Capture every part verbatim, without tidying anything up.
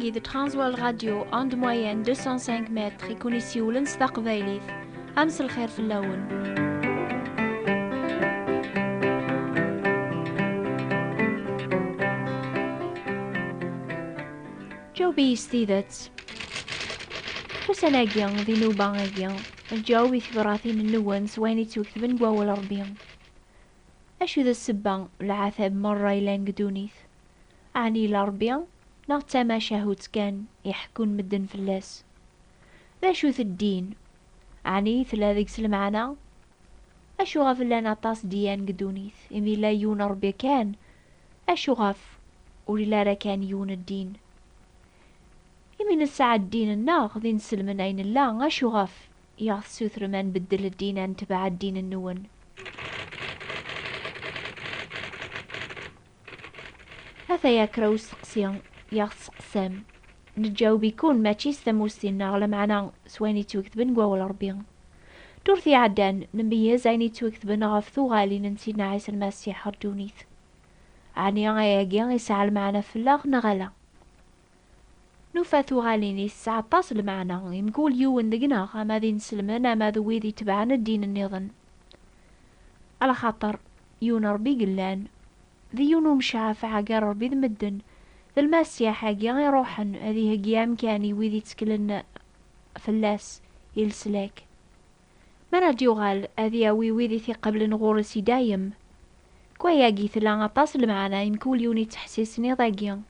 Di Transworld Radio, onde moyenne deux cent cinq mètres, i kun-isiwlen s taqbaylit. Am s lxir fell-awen. Ǧaweb-iyi s tidet. Ussan-agi, di nnuba-agi, ǧaweb i tibratin-nwen s wayen yettwaketben deg wawal Ṛebbi. Acu d ssebba n lɛatab merra yellan deg ddunit? Ɛni yella Ṛebbi, neɣ d tamacahut kan iḥekkun medden fell-as? D acu-t ddin? Ɛni tella deg-s lmeɛna? Acu ɣef llan aṭas ddiyan deg ddunit, imi yella yiwen Ṛebbi kan? Acu ɣef ur yelli ara kan yiwen ddin? Imi nesɛa ddin-nneɣ d inselmen ay nella, acu ɣef i aɣ-tessutrem ad nbeddel ddin, ad netbeɛ ddin-nwen? Ataya kra usteqsi i aɣ-testeqsam. Neǧǧaweb-iken mačči s tamussni-nneɣ, lameɛna s wayen yettwaketben deg wawal Ṛebbi. Ddurt iɛeddan, nmeyyez ayen yettwaketben ɣef tuɣalin n Sidna Ɛisa Lmasiḥ ɣer ddunit. Ɛni ayagi yesɛa lmeɛna fell-aɣ neɣ ala? Nufa tuɣalin-is tesɛa aṭas n lmeɛna i mkul yiwen deg-neɣ, ama d inselmen ama d wid itebɛen ddin nniḍen. Alaxaṭer yiwen Ṛebbi i yellan, d yiwen umcafeɛ gar Ṛebbi d medden, d Lmasiḥ-agi iṛuḥen ad iheggi amkan i wid itteklen fell-as i leslak. Mi ara d-yuɣal ad yawi wid i t-iqeblen ɣur-s i dayem. Deg wayagi tella aṭas n lmeɛna i mkul yiwen yettḥessisen iḍ-agi.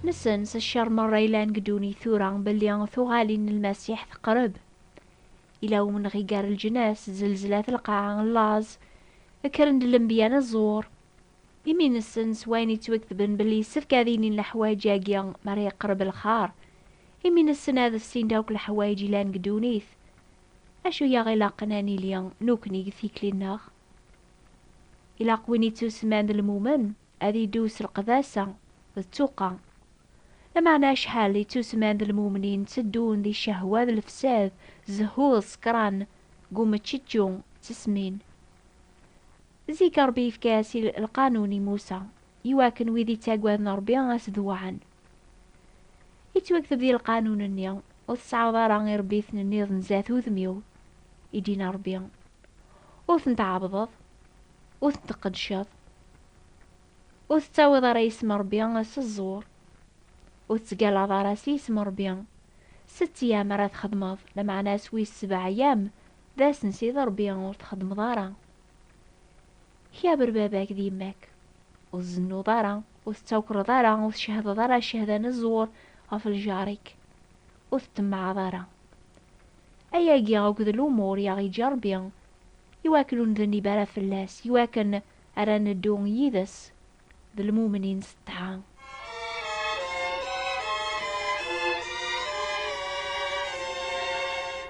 Nessen s ccer merra yellan deg ddunit tura belli tuɣalin n Lmasiḥ teqreb. Ila umenɣi gar leǧnas, zelzlat lqaɛa, laẓ, kkren-d lenbiya n ẓẓur. Imi nessen s wayen yettwaketben belli yessefk ad inin leḥwayeǧ-agi mi ara yeqreb lxar, imi nessen ad ssint akk leḥwayeǧ yellan deg ddunit, acu i aɣ-ilaqen ad nili nekkni deg tikli-nneɣ? Ilaq win yettusemman d lmumen ad iddu s leqdasa d tuqqa. Lameɛna acḥal yettusemman d lmumnin tteddun di ccehwa d lefsad, zehhu d ṣekran, deg umeččečču d tesmin. Zik Ṛebbi yefka-as i lqanun i Musa, iwakken wid ittaggaden Ṛebbi ad s-dewɛen. Yettwakteb di lqanun-nni, ur tesɛuḍ ara iṛebbiten nniḍen zdat udem-iw, i d-yenna Ṛebbi. Ur ten-tɛebbdeḍ, ur ten-tqeddceḍ, ur tettawiḍ ara isem Ṛebbi s ẓẓur, ur tettgallaḍ ara s yisem Ṛebbi. Sett yyam ara txedmeḍ, lameɛna s wis sebɛa yyam d ass n Sidi Ṛebbi ur txeddmeḍ ara. Kaber baba-k d yemma-k, ur tzennuḍ ara, ur tettawkreḍ ara, ur tcehhdeḍ ara ccehda n ẓẓur ɣef lǧar-ik, ur teṭṭemmaɛeḍ ara. Ayagi akked lumuṛ i aɣ-yeǧǧa Ṛebbi, iwakken ur ndennib ara fell-as, iwakken ara neddu yid-s d lmumnin s ṭṭaɛa.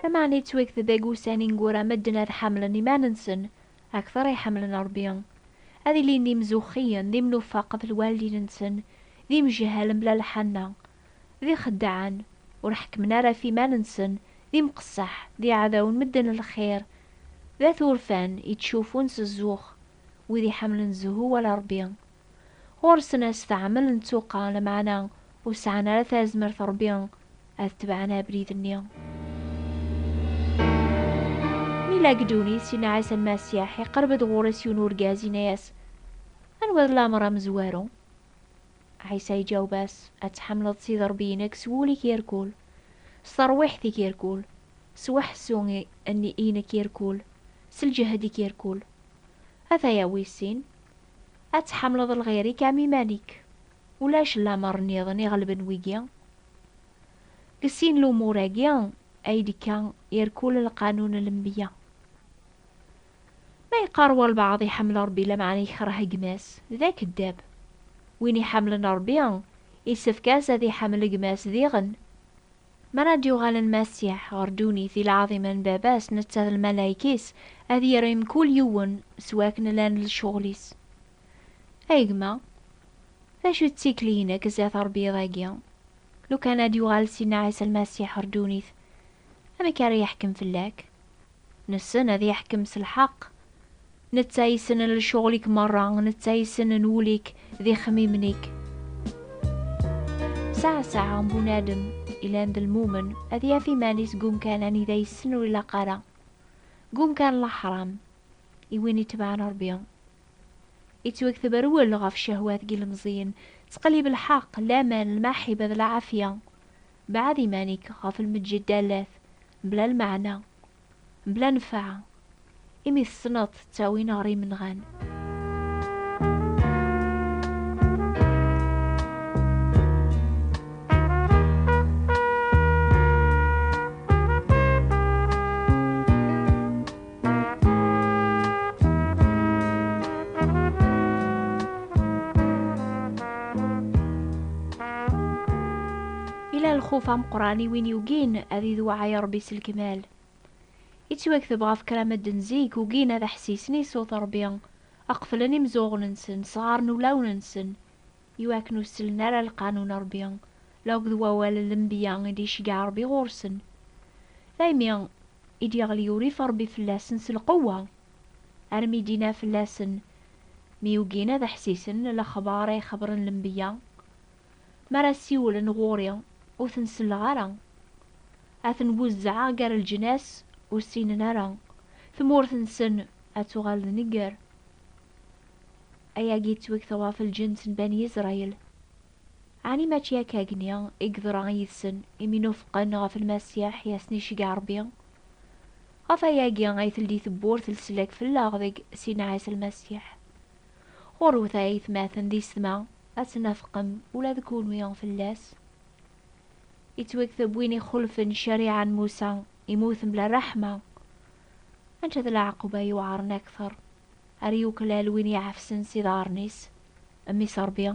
Lameɛna yettwakteb deg ussan ineggura medden ad ḥemmlen iman-nsen akteṛ i ḥemmlen Ṛebbi. Ad ilin d imzuxxiyen, d imnufaq ɣef lwaldin-nsen, d imjehhal mebla lḥanna, d ixeddaɛen, ur ḥekkmen ara ɣef iman-nsen, d imqeṣṣaḥ, d iɛdawen medden n lxir, d at urfan yettcufun s zzux, wid iḥemmlen zzhu wala Ṛebbi. Ɣur-sen asteɛmel n ttuqqa, lameɛna ur sɛan ara tazmert Ṛebbi ad tebɛen abrid-nni. Mi la deg ddunit, Sidna Ɛisa Lmasiḥ iqerreb-d ɣur-s yiwen urgaz, yenna-yas: "Anwa d lameṛ amezwaru?" Ɛisa iǧaweb-as: "Ad tḥemmleḍ Sidi Ṛebbi-inek s wul-ik irkul, s terwiḥt-ik irkul, s weḥsu-inek irkul, s lǧehd-ik irkul." Ataya wis sin: "Ad tḥemmleḍ lɣir-ik am iman-ik." Ulac lameṛ nniḍen iɣelben wigi. Deg sin lumuṛ-agi ay d-ikka irkul lqanun n lenbiya. Ma yeqqar walbeɛḍ iḥemmel Ṛebbi lameɛna yekreh gma-s, d akeddab. Win iḥemmlen Ṛebbi, isefk-as ad iḥemmel gma-s diɣen. Mi ara d-yuɣal Lmasiḥ ɣer ddunit di lɛaḍima n Baba-s, netta d lmalayek-is ad yerr i mkul yiwen s wakken llan lecɣal-is. Ay gma, d acu d tikli-inek zdat Ṛebbi iḍ-agi? Lukan ad d-yuɣal Sidna Ɛisa Lmasiḥ ɣer ddunit, amek ara yeḥkem fell-ak? Nessen ad yeḥkem s lḥeqq, Netta yessnen lecɣel-ik merra, netta yessnen ul-ik d ixemmimen-ik. Saɛa saɛa n bunadem ilan d lmumen ad yaf iman-is deg umkan anida yessen ur ilaq ara, deg umkan n leḥram, i win itebɛen Ṛebbi. Ittwakteb rwel ɣef ccehwat n yilemẓiyen, ttqellib lḥeqq, laman, lmaḥiba d lɛafya. Beɛɛed iman-ik ɣef lmeǧǧ d dallat, bla lmeɛna, bla nnfeɛ, imi tessneḍ ttawin ɣer imenɣan. Ila lxuf ameqqran i win yugin ad idewɛay Ṛebbi s lekmal. Ittwakteb ɣef kra medden zik ugin ad ḥessisen i ṣṣut Ṛebbi, qeflen imzuɣen-nsen, sɣaren ulawen-nsen, iwakken ur sellen ara lqanun Ṛebbi, la akked wawal n lenbiya i d-iceggeɛ Ṛebbi ɣur-sen. Daymi i d-yeɣli urrif Ṛebbi fell-asen s lqewwa, armi d-ina fell-asen mi ugin ad ḥessisen lexbar ay xebren lenbiya. Mi ara ssiwlen ɣur-i, ur ten-selleɣ ara. Ad ten-wezzɛeɣ gar leǧnas, ur ssinen ara. Tmurt-nsen ad tuɣal d nnger. Ayagi yettwakteɣ ɣef lǧens n Bani Isṛayil. Ɛni mačči akka agni i yeḍra yid-sen imi nufqen ɣef Lmasiḥ i asen-iceggeɛ Ṛebbi? Ɣef ayagi ay teldi tewwurt n leslak fell-aɣ deg Sidna Ɛisa Lmasiḥ. Ɣurwet ay atmaten d yessetma, ad tnafqem ula d kunwi fell-as. Ittwakteb win ixulfen ccariɛa n Musa, imut mebla ṛṛeḥma. Anta d lɛeqba yuɛren akteṛ? Ar yuklal win iɛefsen s iḍarren-is, mmi-s Ṛebbi.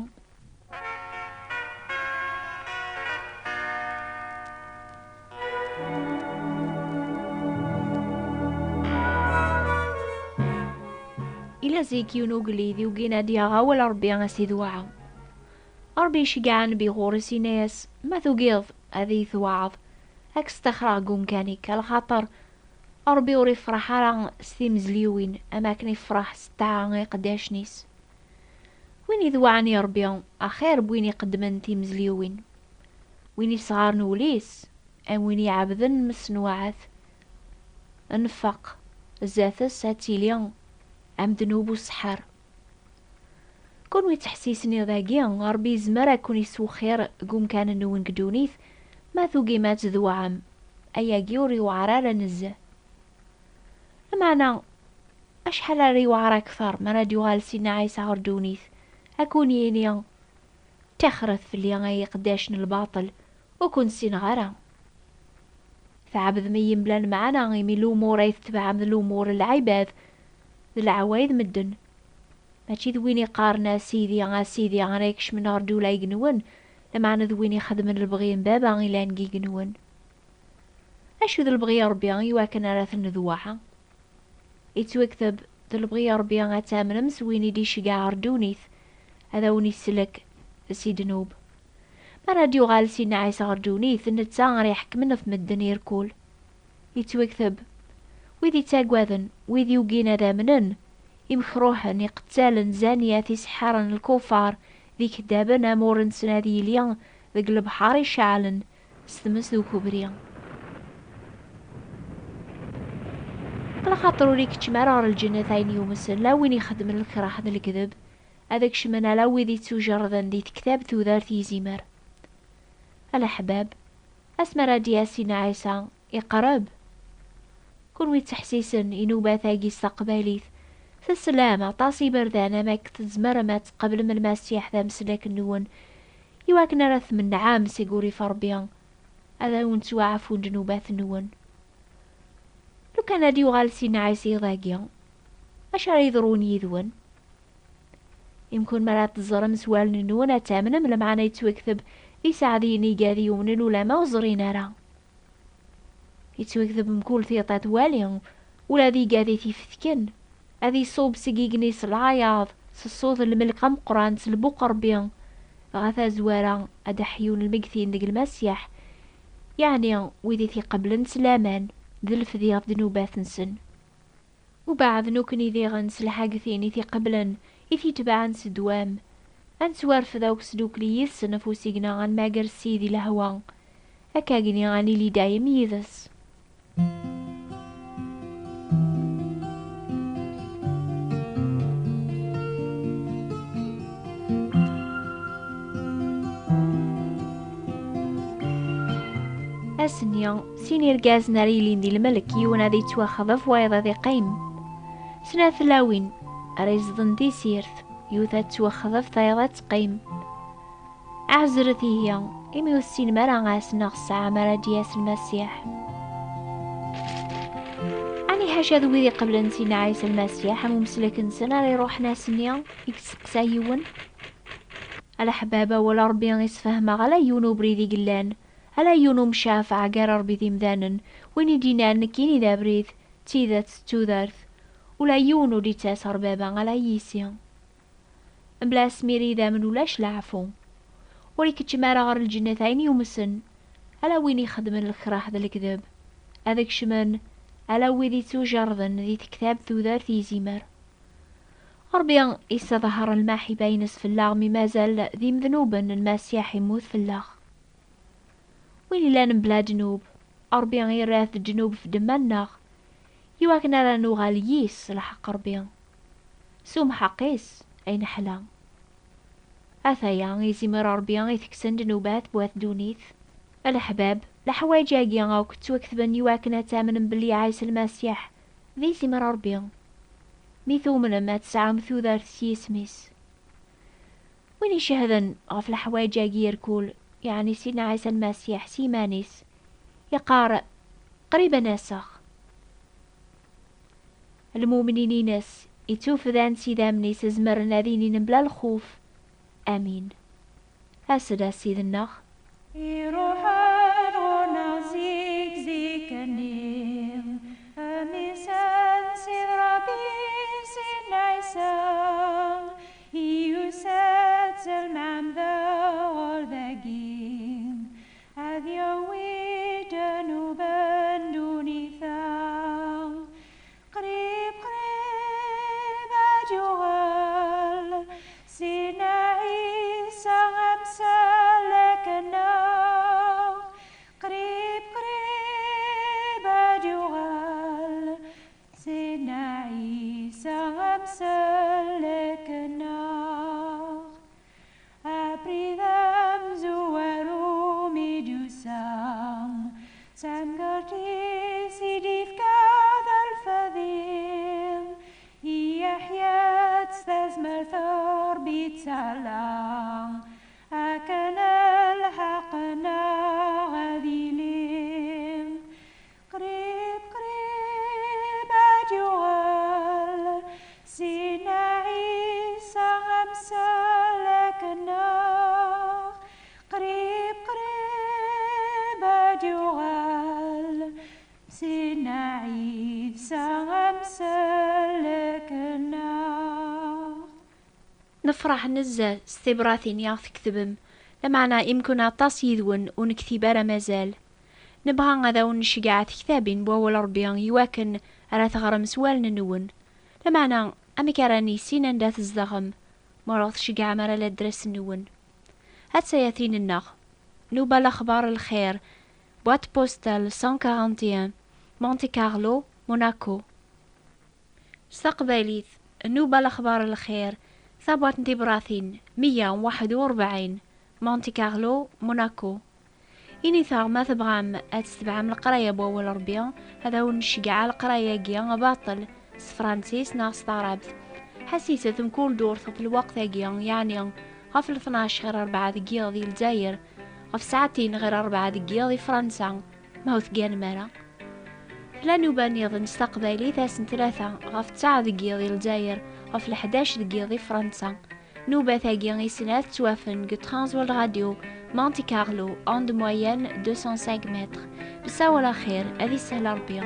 Ila zik yiwen ugellid yugin ad d-yaɣ awal Ṛebbi a s-idewɛa. Ṛebbi iceggeɛ nnbi ɣur-s, yenna-yas: "Ma tugiḍ ad iyi-tewɛeḍ, ad k-staxreɣ deg umkan-ik, alaxaṭer Ṛebbi ur ifṛeḥ ara s timezliwin am akken ifṛeḥ s ṭṭaɛa i iqeddacen-is." Win idewɛen i Ṛebbi axir n win iqeddmen timezliwin. Win isɣaren ul-is am win iɛebden msenwaɛat. Nnfeq zdat-s ad tili am ddnub useḥḥar. Kunwi ttḥessisen iḍ-agi, Ṛebbi yezmer ad ken-iswexxir deg umkan-nwen deg ddunit, ma tugim ad tdewɛem. Ayagi ur yewɛer ara nezzeh. Lameɛna, acḥal ara yewɛer akteṛ mi ara d-yuɣal Sidna Ɛisa ɣer ddunit, ad ken-yini: "Ṭixret fell-i ay iqeddacen n lbaṭel, ur ken-ssineɣ ara." Tɛebdem-iyi mebla lmeɛna, imi lumuṛ ay tetbeɛem d lumuṛ n lɛibad, d leɛwayed medden. Mačči d win iqqaren: "A Sidi, a Sidi," ara ikecmen ɣer ddula n yigenwen, lameɛna d win ixedmen lebɣi n Baba ilan deg yigenwen. Acu d lebɣi n Ṛebbi iwakken ara t-nedweɛ? Ittwakteb: "D lebɣi n Ṛebbi ad tamnem s win i d-iceggeɛ ɣer ddunit, ad awen-isellek si ddnub." Mi ara d-yuɣal Sidna Ɛisa ɣer ddunit, netta ara iḥekmen ɣef medden irkul. Ittwakteb: "Wid ittaggaden, wid yugin ad amnen, imekruhen, iqettalen, zaniyat, iseḥḥaren, lkufar, d ikeddaben, amur-nsen ad yili deg lebḥer iceɛlen s tmes d ukebri." Alaxaṭer ur ikeččem ara ɣer lǧennet ayen yumsen, la win ixedmen lekraḥ d lekdeb, ad kecmen ala wid ittujerrden di tektabt tudert yizimer. A leḥbab, asmi ara d-yas Sidna Ɛisa, iqreb. Kunwi ttḥessisen i nnubat-agi s taqbaylit, teslam aṭas iberdan am akken tzemrem ad tqeblem Lmasiḥ d ameslak-nwen, iwakken ara tmenɛem seg urrif n Ṛebbi, ad awen-ttwaɛfun ddnubat-nwen. Lukan ad d-yuɣal Sidna Ɛisa iḍ-agi, acu ara yeḍrun yid-wen? Imkun mi ara teẓrem s wallen-nwen ad tamnem, lameɛna yettwakteb: "D iseɛdiyen igad yumnen ulamma ur ẓrin ara." Yettwakteb: "Mkul tiṭ ad twali, ula d igad i t-ifetken, ad iṣub seg igenni s lɛayaḍ, s ṣṣut n lmelk ameqqran, s lbuq Ṛebbi, dɣa tazwara ad d-ḥyun lmegtin deg Lmasiḥ, yeɛni wid i t-iqeblen s laman d lefdi ɣef ddnubat-nsen." Ubeɛd nukni diɣen s lḥagtin i t-iqeblen, i t-itebɛen s ddwam. Ad nettwarfed akk s dukli yid-sen ɣef usigna ad nmager Ssid i lehwa. Akkagni ad nili dayem yid-s. Ass-nni, sin irgazen ara yilin di lmelk, yiwen ad yettwaxḍef, wayeḍ ad iqqim. Snat tlawin ara izḍen tisirt, yiwet ad tettwaxḍef, tayeḍ ad teqqim. Ɛezret ihi, imi ur tessinem ara ass neɣ ssaɛa mi ara d-yas Lmasiḥ. Ɛni ḥaca d wid iqeblen Sidna Ɛisa Lmasiḥ am umsellek-nsen ara iruḥen ass-nni i yesteqsa yiwen? A leḥbab, awal Ṛebbi isfehmeɣ ala yiwen ubrid i yellan, ala yiwen umcafeɛ gar Ṛebbi d imdanen, win i d-yennan nekkini d abrid, d tidet, d tudert. Ula yiwen ur d-ittas ɣer Baba ala yis-i. Mebla asmir idammen ulac leɛfu. Ur ikeččem ara ɣer lǧennet ayen yumsen, ala win ixeddmen lekrah d lekdeb. Ad kecmen ala wid ittujerrden di tektabt tudert izimer. Ṛebbi isseḍher lmaḥiba-ines fell-aɣ mi mazal d imednuben, Lmasiḥ immut fell-aɣ. Win illan mebla ddnub, Ṛebbi irra-t ddnub f ddemma-nneɣ, iwakken ara nuɣal yis s lḥeqq Ṛebbi, s umḥeqq-is ay neḥla. Ataya izimer Ṛebbi itekksen ddnubat n wat ddunit. A leḥbab, leḥwayeǧ-agi akk ttwaketben iwakken ad tamnem belli Ɛisa Lmasiḥ d izimer Ṛebbi. Mi tumnem, ad tesɛum tudert s yisem-is. Win icehden ɣef leḥwayeǧ-agi irkul, yeɛni Sidna Ɛisa Lmasiḥ s yiman-is, yeqqar: "Qrib ad n-aseɣ." Lmumnin-ines, ittufdan s idammen-is, zemren ad inin mebla lxuf: "Amin." As-d a Ssid-nneɣ. Iruḥen ɣur-neɣ zik zik-nni, amisan Sid Ṛebbi, Sidna Ɛisa, yusa-d s lmeɛmda ɣur dagi, ad yawi ddnub n ddunit-a. Qrib, qrib ad yuɣal Sidna Ɛisa amsellek-nneɣ. Qrib, qrib ad yuɣal Sidna Ɛisa amsellek-nneɣ. Abrid amezwaru mi d-yusa, d tamgerṭ-is i d-ifka d lfadil, i Yeḥya s tazmert Ṛebbi yettɛalla, akken lḥeqq-nneɣ ad yili. Qrib, qrib ad yuɣal Sidna Ɛisa amsellek-nneɣ. Qrib, qrib ad yuɣal Sidna Ɛisa amsellek-nneɣ. Nefṛeḥ nezzeh s tibratin i aɣ-tketbem, lameɛna imkun aṭas yid-wen ur nektib ara mazal. Nebɣa ad awen-nceggeɛ tektabin n wawal Ṛebbi iwakken ara teɣrem s wallen-nwen. Lameɛna, amek ara nissin anda tzedɣem, ma ur aɣ-tceggɛem ara ladres-nwen? Attaya tin-nneɣ. Nuba Lexbar Lxir, boîte postale cent quarante et un, Monte Carlo, Monaco. S taqbaylit, Nuba Lexbar Lxir, tabwaṭ n tibratin meyya u waḥed u rebɛin, Monte Carlo, Monaco. Init-aɣ ma tebɣam ad tetebɛem leqraya n wawal Ṛebbi, ad awen-nceggeɛ leqraya-agi baṭel, s tefransist neɣ s taɛrabt. Ḥassiset mkul ddurt ɣef lweqt-agi, yeɛni ɣef leṭnac ɣir rebɛa deg yiḍ di Lezzayer, ɣef ssaɛtin ɣir rebɛa deg yiḍ di Fransa, ma ur tegganem ara. Tella nnuba nniḍen s taqbaylit ass n ttlata ɣef ttesɛa deg yiḍ di Lezzayer, ɣef leḥdac deg yiḍ di Fransa. Nnubat-agi i snat ttwafen deg Transworld Radio, Monte Carlo, onde moyenne deux cent cinq mètres. Bessawal axir, ad isahel Ṛebbi.